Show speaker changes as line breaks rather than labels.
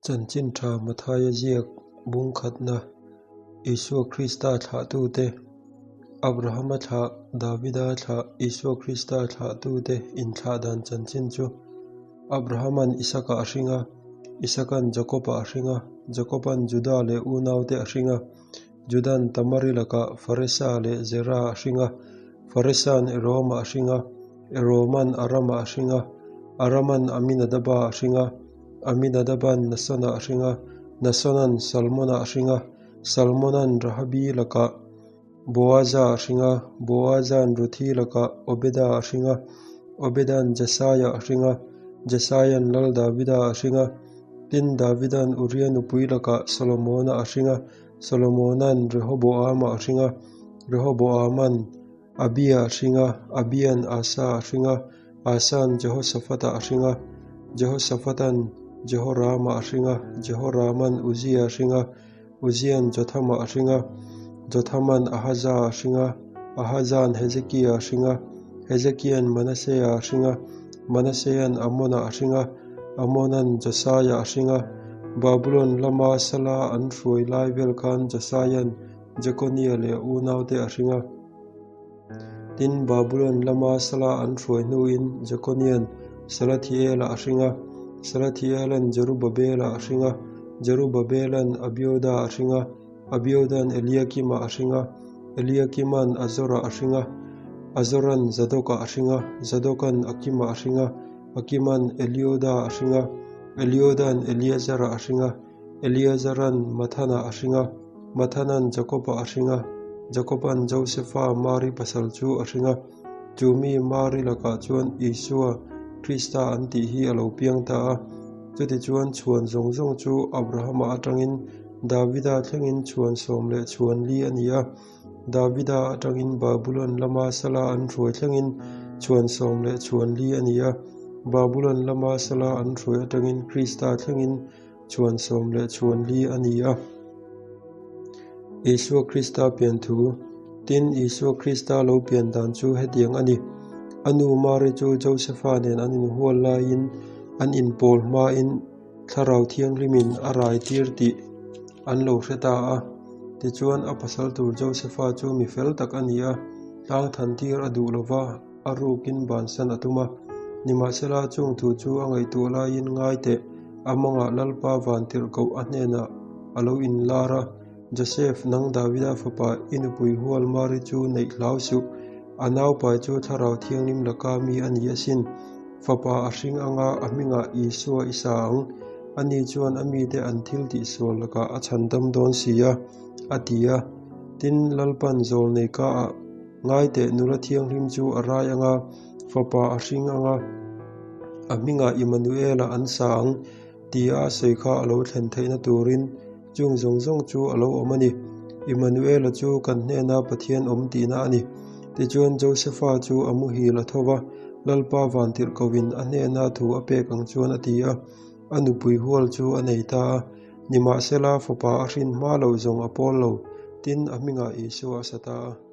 Chanchin Tha Mathaia ziak bung khatna Isua Krista thlahtute, Abrahama thlah, Davida thlah, Isua Krista thlahtute inthlah dan chanchin chu Abrahaman Isaka a hring a, Isakan Jakoba a hring a, Jakoban Juda leh unaute a hring a, Judan Tamari lakah Faresa leh Zera a hring a, Faresan Eroma a hring a, Eroman Arama a hring a, Araman Aminadaba a hring a, Aminadaban Nasona a hring a, Nasonan Salmona a hring a, Salmonan Rahabi lakah Boaza a hring a, Boaza'n Ruthi lakah Obeda a hring a, Obeda'n Jesaia a hring a, Jesaia'n Lal Davida a hring a, tin Davida'n Uria nupui lakah Solomona a hring a, Solomona'n Rehoboama a hring a, Rehoboama'n Abia a hring a, Abia'n Asa a hring a, Asa'n Jehoshaphat-a a hring a, Jehoshaphat-a'n Jehorama a hring a, Jehorama'n Uzia a hring a, Uzia'n Jothama a hring a, Jothama'n Ahaza a hring a, Ahaza'n Hezekia a hring a, Hezekia'n Manasea a hring a, Manasea'n Amona a hring a, Amona'n Josaia a hring a. Babulon lama sala an hruai lai vel khan Josaia'n Jekonia leh a unaute a hring a. Tin, Babulon lama sala an hruai hnuin Jekonia'n Salathiela a hring a, Salathiela'n Jerubabela a hring a, Jerubabela'n Abioda a hring a, Abioda'n Eliakima a hring a, Eliakima'n Azora a hring a, Azora'n Zadoka a hring a, Zadoka'n Akima a hring a, Akima'n Elioda a hring a, Elioda'n Eleazara a hring a, Eleazara'n Mathana a hring a, Mathana'n Jakoba a hring a, Jakoba'n Josefa Mari pasal chu a hring a. Chu mi Mari lakah chuan Isua, Krista an tih hi a lo piang ta a. Chutichuan chhuan zawng zawng chu Abrahama atangin Davida thlengin chhuan 14 a ni a. Davida atangin Babulon lama sala an hruai thlengin chhuan 14 a ni a. Babulon lama sala an hruai atangin Krista thlengin chhuan 14 a ni a. Isua Krista pian thu Tin, Isua Krista lo pian dan chu hetiang a ni. A nu Mari chu Josefa nen an inhual laiin an inpawl hmain Thlarau Thianghlimin a rai tir tih an lo hre ta a. Tichuan, a pasal tur Josefa chu mi fel tak a ni a, tlang than tir a duh lova, a rukin bansan a tum a. Nimahsela, chung thu chu a ngaihtuah laiin ngai teh, a mangah Lalpa vantirhkoh a hnenah a lo inlar a, Joseph, nang Davida fapa, i nupui hual Mari chu neih hlau suh, a naupai chu Thlarau Thianghlim laka mi a ni asin. Fapa a hring anga a hmingah Isua i sa ang, ani chuan a mite an thil tihsual lakah a chhan dam dawn si a, a ti a. Tin, Lalpan zawlnei kaah Ngaiteh nula thianghlim chu a rai anga, fapa a hring anga, a hmingah Immanuela an sa ang tia a sawi kha a lo thlen theihna turin chung zawng zawng chu a lo awm a ni. Immanuela chu kan hnena Pathian awm tihna a ni. Tichuan Josefa chu a muhil a tho va, Lalpa vantirhkohin a hnena thu a pek ang chuan a ti a, a nupui hual chu a nei ta a. Nimahsela fapa a hrin hma lo zawng a pawl lo, tin a hmingah Isua a sa ta a.